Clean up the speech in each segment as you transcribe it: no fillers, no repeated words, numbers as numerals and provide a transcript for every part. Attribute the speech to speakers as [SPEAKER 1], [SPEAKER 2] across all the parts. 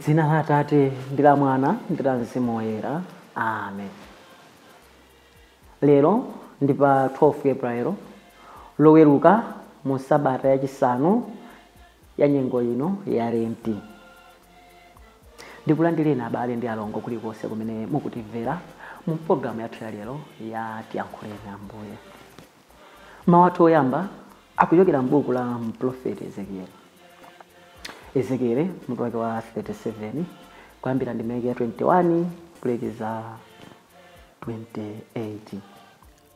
[SPEAKER 1] M'dzina la Atate ndi la Mwana ndi la Mzimu Woyera. Amen. Lero ndi pa 12 April, Loweruka mu sabata yachisanu ya nyengo ino ya Lenti. Ndikulandireni abale ndi alongo kulikonse kumene mukutimvera mu pologalamu yathu ya lero ya Tiyankhuleni Ambuye. Mawu athu oyamba akuchokera m'buku la mprofeti Ezekieli. Ezekieli mutu wake wa 37 kuyambira ndime ya 21 kulekeza 28.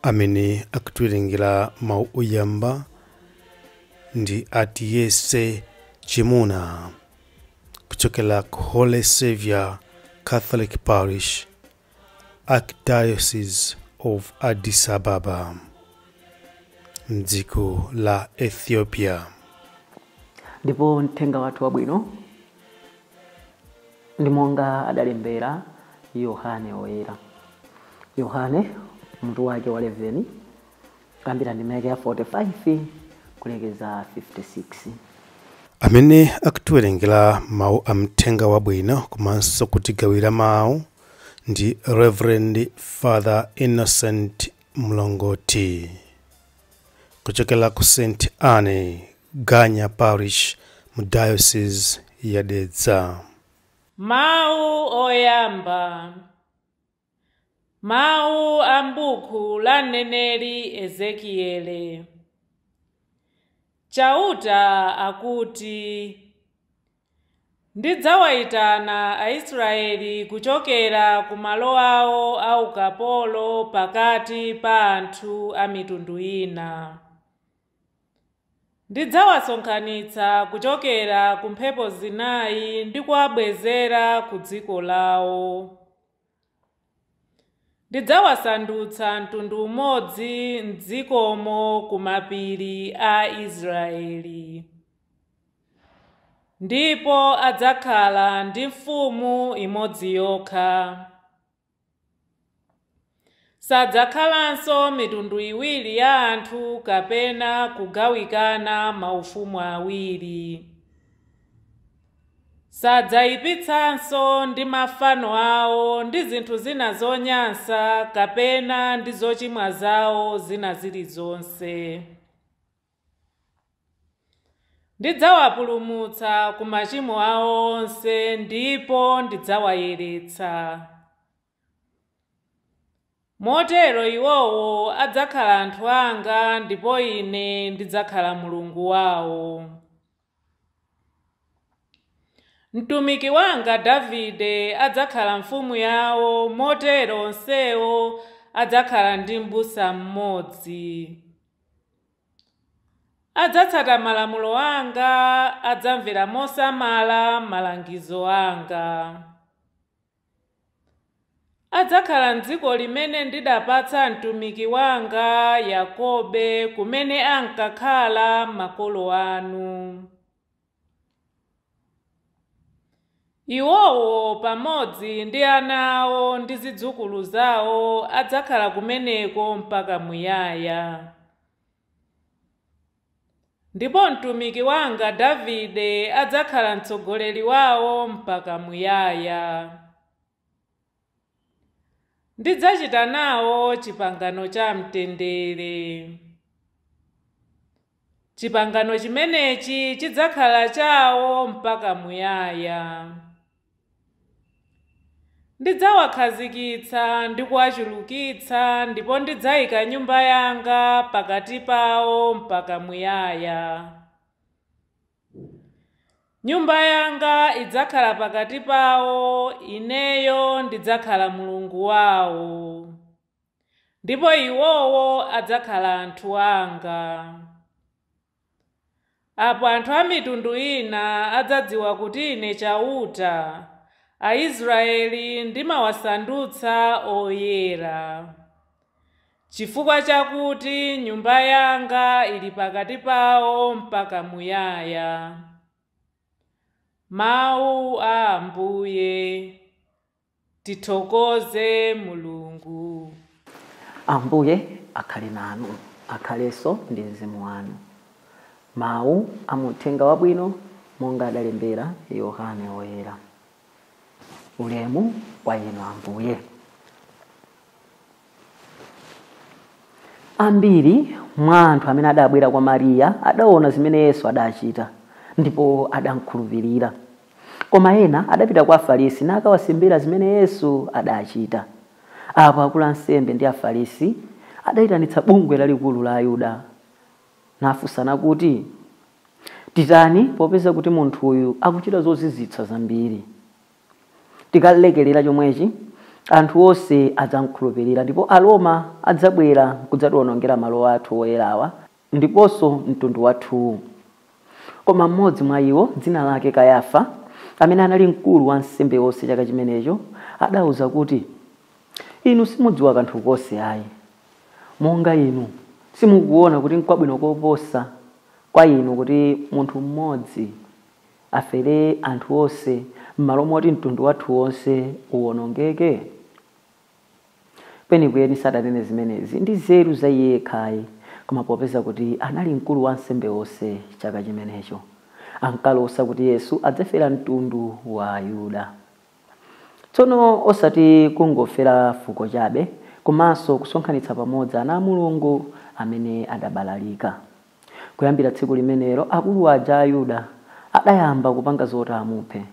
[SPEAKER 2] Amene akutiwerengera mawu oyamba ndi Atiyese Chimuna kuchokera ku Holy Savior Catholic Parish, Archdiocese of Addis Ababa, mdziko la Ethiopia.
[SPEAKER 1] Ndipo mthenga wathu wabwino ndi monga adalembera Yohane Woyera. Yohane mutu wake wa 11 kuyambira ndime ya 45 kulekeza 56.
[SPEAKER 2] Amene akutiwerengera mawu a mthenga wabwino komanso kutigawira mawu ndi Reverend Father Innocent Mlongoti kuchokera ku St Anne Ganya Parish mu Diocese ya Dedza.
[SPEAKER 3] Mawu oyamba. Mawu a m'buku la mneneri Ezekiele. Chauta akuti, ndidzawayitana Aisraeli kuchokera ku malo awo a ukapolo pakati pa anthu a mitundu ina. Ndidzawasonkhanitsa kuchokera ku mphepo zinayi ndi kuwabwezera ku dziko lawo. Ndidzawasandutsa mtundu umodzi m'dzikomo ku mapiri a Israeli. Ndipo adzakhala ndi mfumu imodzi yokha. Sadzakhalanso mitundu iwiri ya anthu kapena kugawikana maufumu awiri. Sadzayipitsanso ndi mafano awo ndi zinthu zina zonyansa kapena ndi zochimwa zawo zina zilizonse. Ndidzawapulumutsa ku machimo awo onse ndipo ndidzawayeretsa. Motero iwowo adzakhala anthu anga ndipo ine ndidzakhala Mulungu wawo. Mtumiki wanga Davide adzakhala mfumu yawo, motero onsewo adzakhala ndi m'busa mmodzi. Adzatsata malamulo anga, adzamvera mosamala malangizo anga. Adzakhala m'dziko limene ndidapatsa mtumiki wanga Yakobe, kumene ankakhala makolo anu. Iwowo pamodzi ndi ana awo ndi zidzukulu zawo adzakhala kumeneko mpaka muyaya. Ndipo mtumiki wanga Davide adzakhala mtsogoleri wawo mpaka muyaya. Ndidzachita nawo chipangano cha mtendere. Chipangano chimenechi chidzakhala chawo mpaka muyaya. Ndidzawakhazikitsa ndi kuwachulukitsa ndipo ndidzayika nyumba yanga pakati pawo mpaka muyaya. Nyumba yanga idzakhala pakati pawo, ineyo ndidzakhala Mulungu wawo, ndipo iwowo adzakhala anthu anga. Apo anthu a mitundu ina adzadziwa kuti ine Chauta, Aisraeli ndimawasandutsa oyera, chifukwa chakuti nyumba yanga ili pakati pawo mpaka muyaya. Mawu a Ambuye. Tithokoze Mulungu.
[SPEAKER 1] Ambuye akhale nanu, akhalenso ndi mzimu wanu. Mawu a muthenga wabwino monga adalembera Yohane Woyera. Ulemu kwa inu Ambuye. Ambiri mwa anthu amene adabwera kwa Mariya adaona zimene Yesu adachita ndipo adamkhulupirira. Koma ena adapita kwa Afarisi nakawasimbira zimene Yesu adachita. Apo akulu ansembe ndi Afarisi adayitanitsa bungwe lalikulu la Ayuda nafunsana kuti, titani popeza kuti munthu uyu akuchita zozizwitsa zambiri? Tikalekerera chomwechi anthu onse adzamkhulupirira, ndipo Aroma adzabwera kudzatiwonongera malo athu oyerawa ndiponso mtundu wathu. Koma mmodzi mwa iwo, dzina lake Kayafa, amene anali mkulu wa nsembe wonse chaka chimenecho, adawuza kuti, inu simudziwa kanthu konse ayi. Monga inu simukuona kuti nkwabwino koposa kwa inu kuti munthu mmodzi afere anthu onse m'malo moti mtundu wathu wonse uwonongeke? Kwenikweni sadanene zimenezi ndi nzeru za iye yekhayi, koma popeza kuti anali mkulu wa nsembe wonse chaka chimenecho, ankalosa kuti Yesu adzafera mtundu wa Ayuda. Tsono osati kungofera fuko chabe, komanso kusonkhanitsa pamodzi ana a Mulungu amene adabalalika. Kuyambira tsiku limenelo akulu aja Ayuda adayamba kupanga zoti amuphe.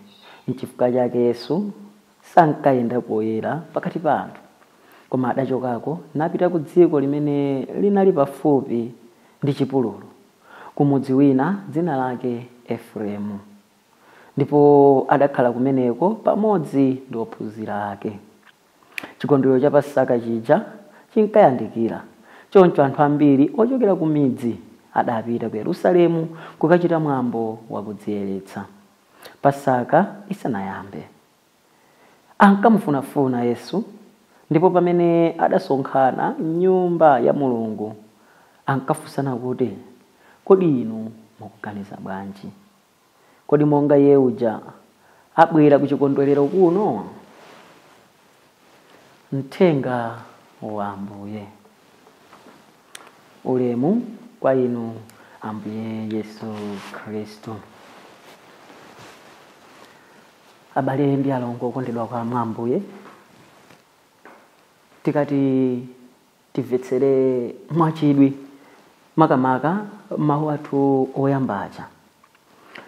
[SPEAKER 1] Nchifukwa chake Yesu sankayenda poyera pakati pa anthu, koma adachokako napita ku dziko limene linali pafupi ndi chipululu, kumudzi wina dzina lake Efereimu, ndipo adakhala kumeneko pamodzi ndi ophunzira ake. Chikondwerero cha Pasaka chija chinkayandikira, choncho anthu ambiri ochokera ku midzi adapita ku Yerusalemu kukachita mwambo wakudziyeretsa Pasaka isanayambe. Ankamufunafuna Yesu, ndipo pamene adasonkhana m'nyumba ya Mulungu ankafunsana kuti, kodi inu mukuganiza bwanji? Kodi monga iye uja abwera ku chikondwerero kuno? Mthenga wa Ambuye. Ulemu kwa inu Ambuye Yesu Khristu. Abale ndi alongo okondedwa kwa Ambuye, tikati timvetsere mwachidwi makamaka mawu athu oyamba aja,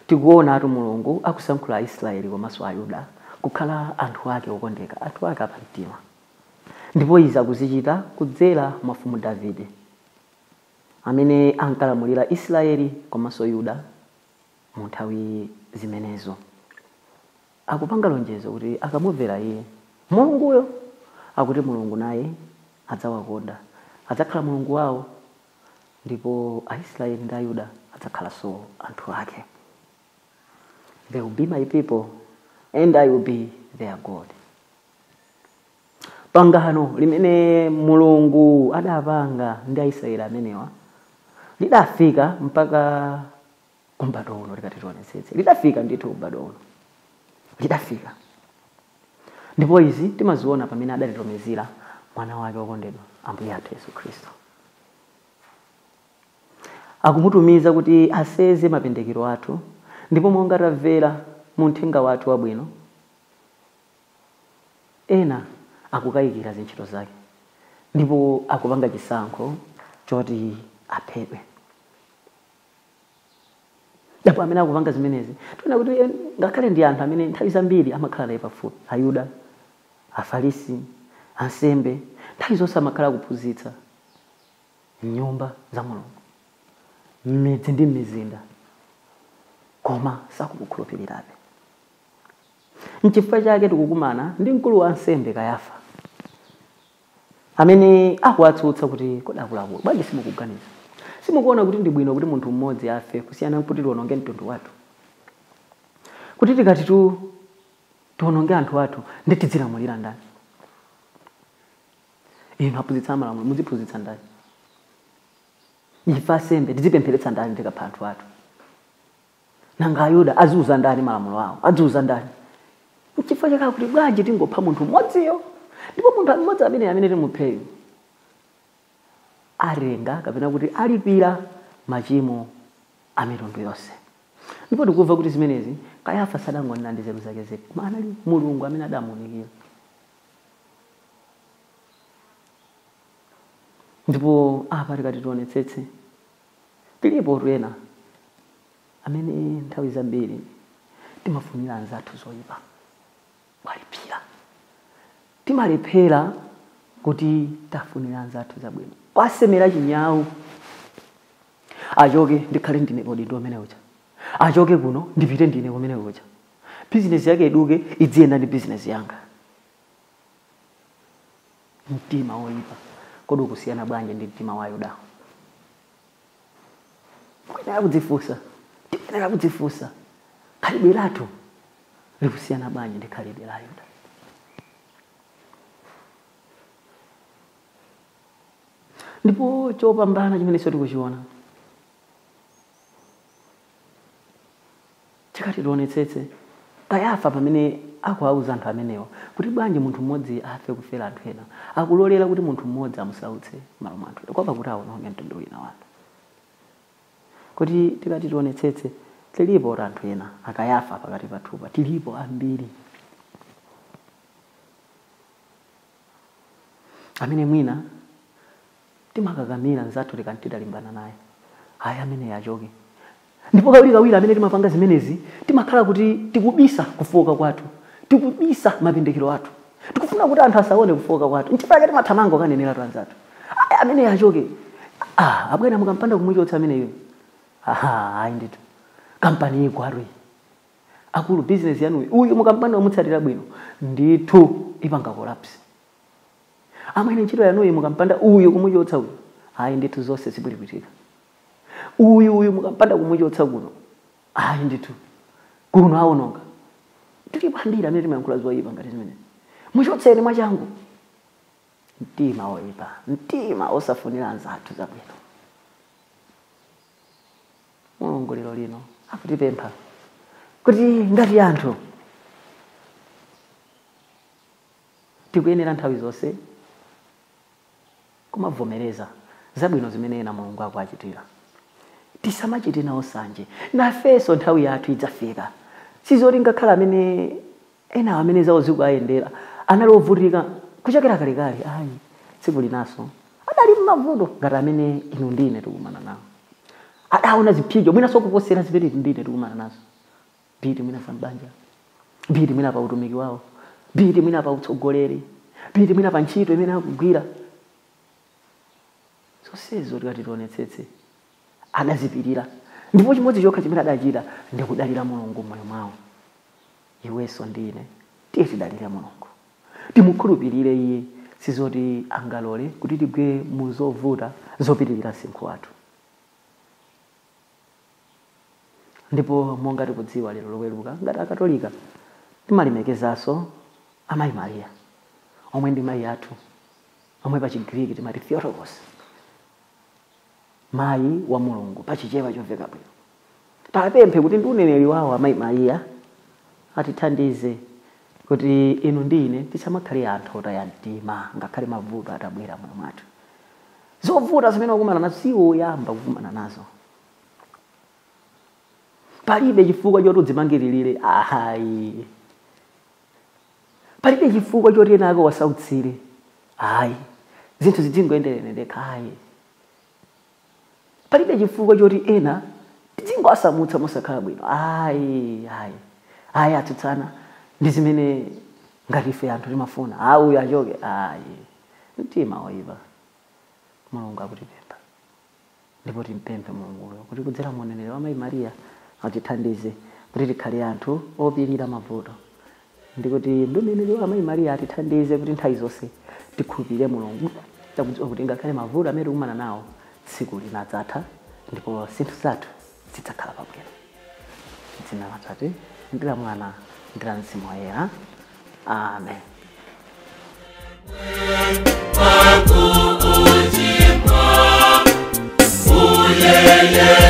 [SPEAKER 1] tikuona atu Mulungu akusankhula Aisraeli komanso Ayuda kukhala anthu ake okondeka, anthu ake apamtima. Ndipo izi akuzichita kudzera mwa mfumu Davide amene ankalamulira Israeli komanso Yuda mu nthawi zimenezo. Akupanga lonjezo kuti akamumvera iye Mulunguyo, akuti Mulungu naye adzawakonda, adzakhala Mulungu wawo, ndipo Aisraeli ndi Ayuda adzakhalanso anthu ake. They will be my people and I will be their God. Pangano limene Mulungu adapanga ndi Aisraeli amenewa lidafika mpaka kumbado uno. Likati tionetsetse, lidafika ndithu kumbado uno, lidafika. Ndipo izi timaziona pamene adatitumizira mwana wake wokondedwa Ambuye athu Yesu Khristu. Akumutumiza kuti aseze mapendekero athu, ndipo monga tamvera mu mthenga wathu wabwino, ena akukayikira zintchito zake ndipo akupanga chisankho choti aphedwe. Ndipo amene akupanga zimenezi tiona kuti ngakhale ndi anthu amene nthawi zambiri amakhala naye pafupi, Ayuda, Afarisi, ansembe, nthawi zonse amakhala akuphunzitsa m'nyumba za Mulungu, m'midzi ndi m'mizinda, koma sakumukhulupirirabe. Nchifukwa chake tikukumana ndi mkulu wa ansembe Kayafa amene akuwatsutsa kuti, kodi akuluakulu, bwanji simukuganiza? Simukuona kuti ndi bwino kuti munthu mmodzi afe kusiyana nkuti tiwononge mtundu wathu? Kuti tikati tiwononge anthu athu, ndi tidzilamulira ndani? Inu aphunzitsa amalamulo, muziphunzitsa ndani? Ife asembe tizipempheretsa ndani tikapha anthu athu? Nanga Ayuda aziuza ndani malamulo awo? Aziuza ndani? Nchifukwa chake kuti bwanji tingopha munthu mmodziyo, ndipo munthu mmodzi amene timupheyo arenga kapena kuti alipira machimo a mitundu yonse. Ndipo tikumva kuti zimenezi Kayafa sadangonena ndi nzeru zake zake, koma anali Mulungu amene adamuunikira. Ndipo apa tikati tionetsetse, tilipo ena amene nthawi zambiri timafunira anzathu zoyipa, kwalipira, timalephera kuti tafunira anzathu zabwino, kwasemera chinyawu, achoke ndikhale ndine kodi ndi umene uja, achoke kuno ndipite ndine kumene uja, bizinesi yake iduke idziyenda ndi bizinesi yanga. Mtima woyipa kodi ukusiyana bwanji ndi mtima wa Yuda? Kuyenera kudzifunsa, tikuyenera kudzifunsa khalidwe lathu likusiyana bwanji ndi khalidwe la Yuda? Ndipo chopambana chimenenso tikuchiona, tikati tionetsetse, Kayafa pamene akuwauza anthu amenewa kuti bwanji munthu mmodzi afe kufera anthu ena, akulolera kuti munthu mmodzi amusautse malo mwa anthu ena, kwapa kuti aononge mtundu wina wanthu. Kuti tikati tionetsetse, tilipo anthu ena akayafa pakati pathupa, tilipo ambiri amene mwina timakakamira nzathu tikanti talimbana naye, aya amene achoke. Ndipo kawirikawiri amene timapanga zimenezi timakhala kuti tikubisa kufoka kwathu, tikubisa mapendekero athu, tikufuna kuti anthu asaone kufoka kwathu. Nchifukwa timathamanga kanenera anzathu, aya amene achoke, abwana mukampanda kumuchotsa ameneyo, ayi ndithu kampani igwarwe, akulu business yanuyi uyu mukampanda kumutsatira bwino ndithu ipanga collapse, amwene ntchito yanuyi mukampanda uyu kumuchotsa uyu, ayi ndithu zonse zibwiripitika, uyu mukampanda kumuchotsa kuno, ayi ndithu kuno aononga. Tilipo ambiri amene timayankhula zoyipa ngati zimene, muchotseni mwachangu. Mtima woyipa, mtima osafunira anzathu zabwino. Mulungu lero lino akutipempha kuti ngati anthu tikuyenera nthawi zonse kumavomereza zabwino zimene ena Mulungu akuachitira, tisamachite nawo sanje, nafenso nthawi yathu idzafika. Sizoti ngakhala amene ena amene zawo zikuayendera anali ovutika kuchokera kalekale, ayi tsiku linaso adali m'mavuto ngati amene inu ndine tikumana nawo, adaona ziphinjo mwinanso kuposera zimene inu ndine tikumana nazo, mbiri mwina pa mbanja, mbiri mwina pa utumiki wawo, mbiri mwina pa utsogoleri, mbiri mwina pa ntchito imene akugwira. Zonsezo tikati tionetsetse adazipirira. Ndipo chimodzi chokha chimene adachita ndi kudalira Mulungu m'moyo mwawo. Iwenso ndine tiye tidalire Mulungu, timukhulupirire iye, sizoti angalole kuti tigwe mu zovuta zopitirira msinkhu wathu. Ndipo monga tikudziwa lero loweruka ngati Akatolika timalemekezanso amayi Mariya omwe ndi mayi athu, omwe pa Chigriki timati Theotokos, mayi wa Mulungu pachichewa chomveka bwino. Tapemphe kuti ndi uneneri wawo amayi Mariya atithandize kuti inu ndi ine tisamakhale anthu otaya mtima ngakhale mavuto atabwera moyo mwathu. Zovuta zimene wakumana nazo si woyamba kukumana nazo, palibe chifukwa choti udzimangiririre, ayi, palibe chifukwa choti ena ake wasautsire, ayi, zinthu zidzingoyenderene ndekha, ayi, palibe chifukwa choti ena tidzingoasamutsa mosakhala bwino, ayi, ayi, ayi, atsutsana ndi zimene ngati ife anthu timafuna, uyu achoke, ayi. Mtima woyipa Mulungu akutipempha, ndipo timpemphe Mulunguyo kuti kudzera mu uneneri wa mayi Mariya atithandize kuti tikhale anthu opirira mavuto, ndi kuti ndi uneneri wa mayi Mariya atithandize kuti nthawi zonse tikhulupirire Mulungu, takudziwa kuti ngakhale mavuto amene tikumana nawo tsiku linadzatha ndipo zinthu zathu zidzakhala pabwino. Dzina la Atate ndi la Mwana ndi la Mzimu Woyera. Amen.
[SPEAKER 4] Uye